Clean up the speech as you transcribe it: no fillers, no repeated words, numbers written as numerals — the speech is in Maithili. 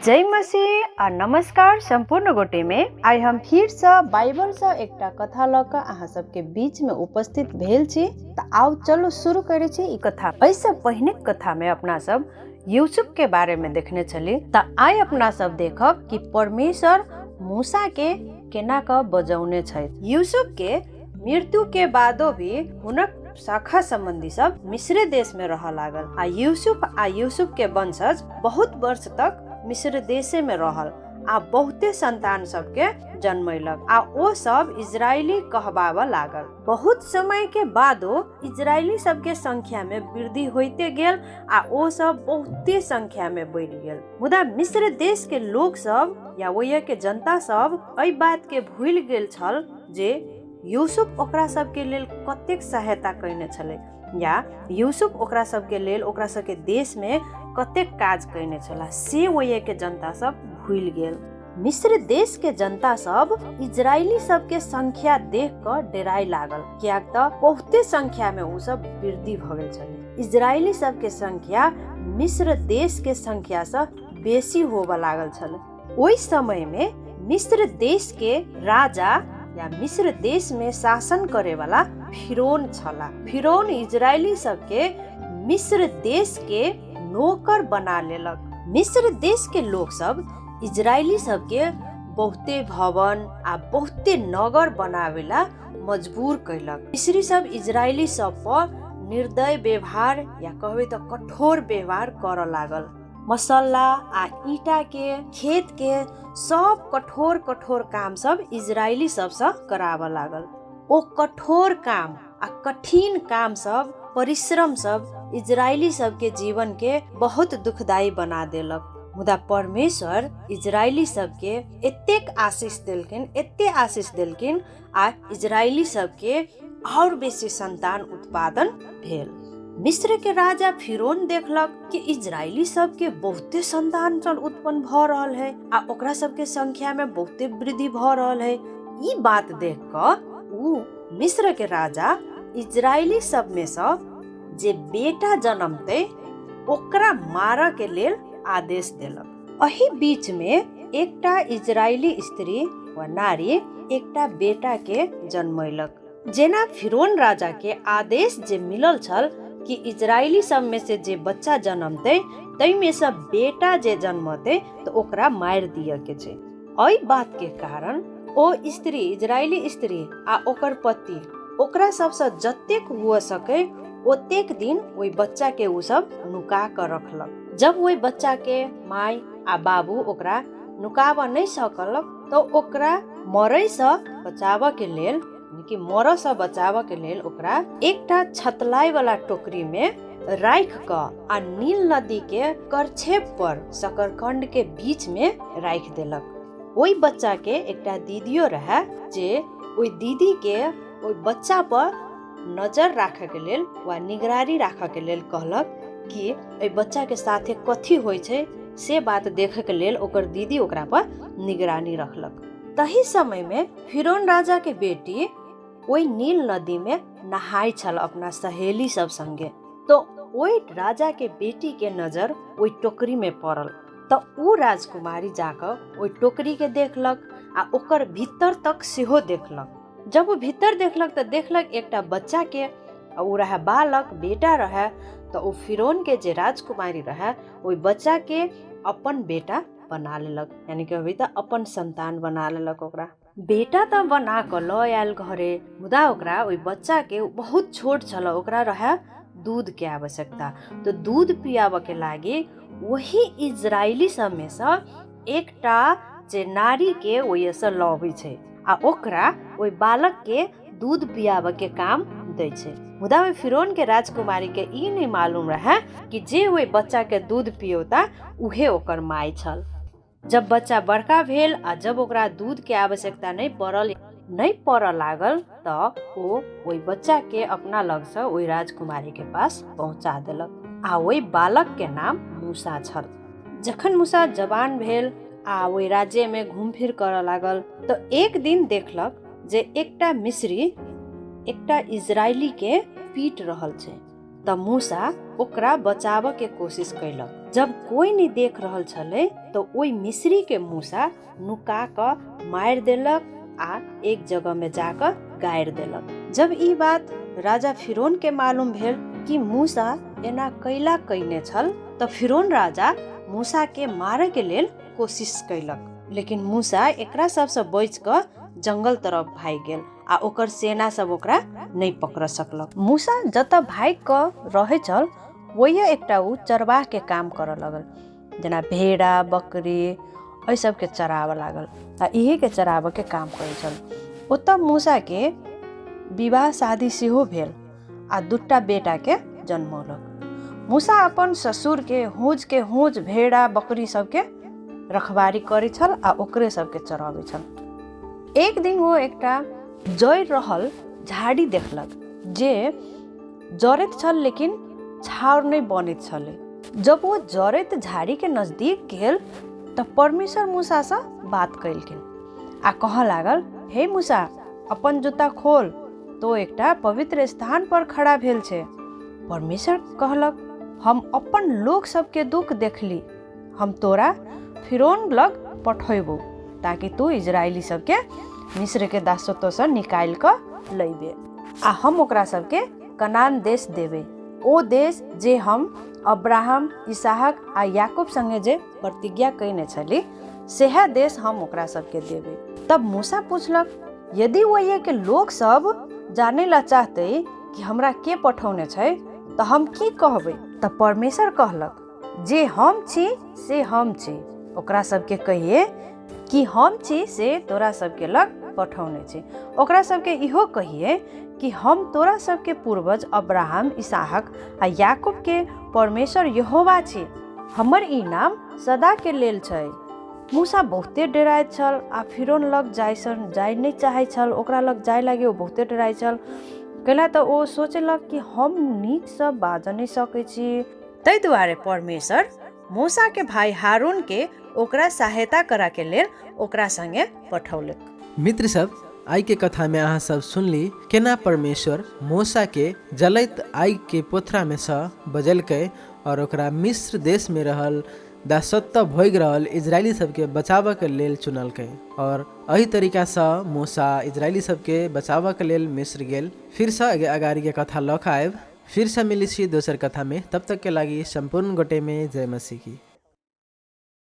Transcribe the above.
जय मसीह आ नमस्कार सम्पूर्ण गोटे में। आइ हम फिरसँ बाइबलसँ एकटा कथा लऽ कऽ अहाँ सबके बीचमे उपस्थित भेल छी। तऽ आउ चलू शुरू करै छी ई कथा। एहिसँ पहिने कथामे अपना सब यूसुफ के बारेमे देखने छली, तऽ आइ अपना सब देखब कि परमेश्वर मूसा के केना कऽ बजौने छथि। यूसुफ के मृत्यु के बादो भी हुनक शाखा संबंधी सब मिस्र देश में रह लागल आ यूसुफ आ यूसुफ के वंशज बहुत वर्ष तक मिस्र देशे में रहल आ बहुते संतान सबके जन्मैलक आ ओ सब इजरायली कहबाबऽ लागल। बहुत समय के बादो इजरायली सबके संख्या में वृद्धि होइते गेल आ ओ सब बहुते संख्या में बढ़ि गेल। मुदा मिस्र देश के लोक सब या ओहिया के जनता सब एहि बात के भूलि गेल छल जे यूसुफ ओकरा सबके लेल कतेक सहायता कयने छलै या यूसुफ ओकरा सबके लेल ओकरा सबके देशमे कतेक काज कयने छला, से ओहिके जनता सब भूलि गेल। मिस्र देशके जनता सब इजरायली सबके संख्या देख कऽ डेराय लागल, कियाक तऽ बहुते संख्यामे ओ सब वृद्धि भऽ गेल छलै। इजरायली सबके संख्या मिस्र देशके संख्यासँ बेसी होबऽ लागल छलै। ओहि समयमे मिस्र देशके राजा या मिस्र देशमे शासन करेवाला फिरौन छला। फिरौन इजरायली सबके मिस्र देशके नौकर बना लेलक। मिस्र देशके लोक सब इजरायली सबके बहुते भवन आ बहुते नगर बनावेला मजबूर कैलक। मिस्री सब इजरायली सब पर निर्दय व्यवहार या कहबै तऽ कठोर व्यवहार करऽ लागल। मसल्ला आ ईंटा के खेत के सब कठोर कठोर काम सब इजरायली सबसँ कराबऽ लागल। ओ कठोर काम आ कठिन काम सब परिश्रम सब इजरायली सबके जीवन के बहुत दुखदायी बना देलक। मुदा परमेश्वर इजरायली सबके एतेक आशीष देलखिन, एते आशीष देलखिन आ इजरायली सबके और बेसी संतान उत्पादन भेल। मिस्र के राजा फिरौन देखलक कि इजरायली सबके बहुते संतान सब उत्पन्न भऽ रहल है आ ओकरा सबके संख्या में बहुते वृद्धि भऽ रहल है। ई बात देख कऽ उ मिस्र के राजा इजरायली सब में सँ जे बेटा जन्मतै ओकरा मारऽ के लेल आदेश देलक। एहि बीच में एकटा इजरायली स्त्री वा नारी एकटा बेटा के जन्मैलक। जेना फिरौन राजा के आदेश जे मिलल छल कि इजरायली सब में से जे बच्चा जन्मतै तै में से बेटा जे जन्मतै तऽ ओकरा मारि दिअ के छै। एहि बात के कारण ओ स्त्री, इजरायली स्त्री आ ओकर पति ओकरा सबसँ जतेक हुअ सकै ओतेक दिन ओहि बच्चा के ओ सब नुका कऽ रखलक। जब ओहि बच्चा के माय आ बाबू ओकरा नुकाबऽ नहि सकलक तऽ ओकरा मरैसँ बचाबऽ के लेल, कि मरऽसँ बचाबऽ के लेल ओकरा एकटा छतलाइवला टोकरीमे राखि कऽ आ नील नदीके करछेप पर शकरकंदके बीचमे राखि देलक। ओहि बच्चाके एकटा दीदियो रहए जे ओहि दीदीके ओहि बच्चा पर नजर राखऽके लेल वा निगरानी राखऽके लेल कहलक कि एहि बच्चाके साथे कथी होइ छै से बात देखऽके लेल ओकर दीदी ओकरा पर निगरानी रखलक। तही समयमे फिरौन राजाके बेटी ओहि नील नदीमे नहाइ छल अपना सहेली सब संगे, तऽ ओहि राजाके बेटीके नजर ओहि टोकरीमे पड़ल। तऽ ओ राजकुमारी जाकऽ ओहि टोकरीके देखलक आ ओकर भीतर तक सेहो देखलक। जब ओ भीतर देखलक तऽ देखलक एकटा बच्चाके, आ ओ रहए बालक, बेटा रहए। तऽ ओ फिरौनके जे राजकुमारी रहए ओहि बच्चाके अपन बेटा बना लेलक, यानी कहबै तऽ अपन संतान बना लेलक। ओकरा बेटा तऽ बना कऽ लऽ आयल घरे, मुदा ओकरा ओहि बच्चाके बहुत छोट छल, ओकरा रहए दूधके आवश्यकता। तऽ दूध पियाबऽके लागि वही इजरायली सबमे सँ एकटा जे नारीके ओहिसँ लबै छै आ ओकरा ओहि बालकके दूध पियाबऽके काम दै छै। मुदा ओहि फिरौनके राजकुमारीके ई नहि मालूम रहए कि जे ओहि बच्चाके दूध पियौता उहे ओकर माय छल। जब बच्चा बड़का भेल आ जब ओकरा दूधके आवश्यकता नहि पड़ऽ लागल तऽ ओ ओहि बच्चाके अपना लगसँ ओहि राजकुमारीके पास पहुँचा देलक आ ओहि बालकके नाम मूसा छल। जखन मूसा जवान भेल आ ओहि राज्यमे घूम फिर करऽ लागल तऽ एक दिन देखलक जे एकटा मिस्री एकटा इजरायलीके पीट रहल छै। तऽ मूसा ओकरा बचाबऽ के कोशिश कयलक। जब कोइ नहि देख रहल छलै तऽ ओहि मिस्री के मूसा नुका कऽ मारि देलक आ एक जगह में जाकऽ गाड़ि देलक। जब ई बात राजा फिरौन के मालूम भेल कि मूसा एना कैला कयने छल, तऽ फिरौन राजा मूसा के मारय के लेल कोशिश कयलक, लेकिन मूसा एकरा सबसँ बचि कऽ जंगल तरफ भागि गेल आ ओकर सेना सब ओकरा नहि पकड़ सकलक। मूसा जतऽ भागि कऽ रहै छल ओहिए एकटा ओ चरवाह के काम करऽ लगल, जेना भेड़ा बकरी एहि सबके चराबऽ लागल आ इहेके चराबऽके काम करै छल। ओतऽ मूसाके विवाह शादी सेहो भेल आ दूटा बेटाके जन्मौलक। मूसा अपन ससुरके होजके होज भेड़ा बकरी सबके रखबारी करै छल आ ओकरे सबके चराबै छल। एक दिन ओ एकटा जरि रहल झाड़ी देखलक जे जरैत छल लेकिन छाउर नहि बनैत छलै। जब ओ जरैत झाड़ीके नजदीक गेल तऽ परमेश्वर मूसासँ बात कयलखिन आ कहऽ लागल, हे मूसा, अपन जूता खोल, तो एकटा पवित्र स्थान पर खड़ा भेल छै। परमेश्वर कहलक, हम अपन लोक सबके दुख देखली, हम तोरा फिरौन लग पठेबौ ताकि तू इजरायली सबके मिस्रके दासत्वसँ निकालि कऽ लैबे आ हम ओकरा सबके कनान देश देबै, ओ देश जे हम अब्राहम, इसहाक आ याकूब संगे जे प्रतिज्ञा कयने छली सएह देश हम ओकरा सबके देबै। तब मूसा पुछलक, यदि ओहिके लोक सब जानै ला चाहतै कि हमरा के पठौने छै तऽ हम की कहबै? तऽ परमेश्वर कहलक, जे हम छी से हम छी, ओकरा सबके कहिए कि हम छी से तोरा सबके लग पठौने छी। ओकरा सबके इहो कहिए कि हम तोरा सबके पूर्वज अब्राहम, इसहाक आ याकूब के परमेश्वर यहोवा छी। हमर ई नाम सदाके लेल छै। मूसा बहुते डराइत छल आ फिरौन लग जाइसँ जाय नहि चाहै छल। ओकरा लग जाय लागि ओ बहुते डराइ छल, कैला तऽ ओ सोचलक कि हम नीकसँ बाजऽ नहि सकै छी। ताहि दुआरे परमेश्वर मूसाके भाय हारून के ओकरा सहायता करऽके लेल ओकरा संगे पठौलक। मित्र सब, आइ के कथा में अहाँ सब सुनली केना परमेश्वर मूसा के जलैत आगि के पोथरा में सँ बजलकै और ओकरा मिस्र देश में रहल दासत्व भोगि रहल इजरायली सबके बचाबऽ के लेल चुनलकै और एहि तरीका सँ मूसा इजरायली सबके बचाबऽ के लेल मिस्र गेल। फिर सँ अगाड़ी के कथा लऽ कऽ आयब। फिर से मिलै छी दोसर कथा में, तब तक के लागि सम्पूर्ण गोटे में जय मसीह की।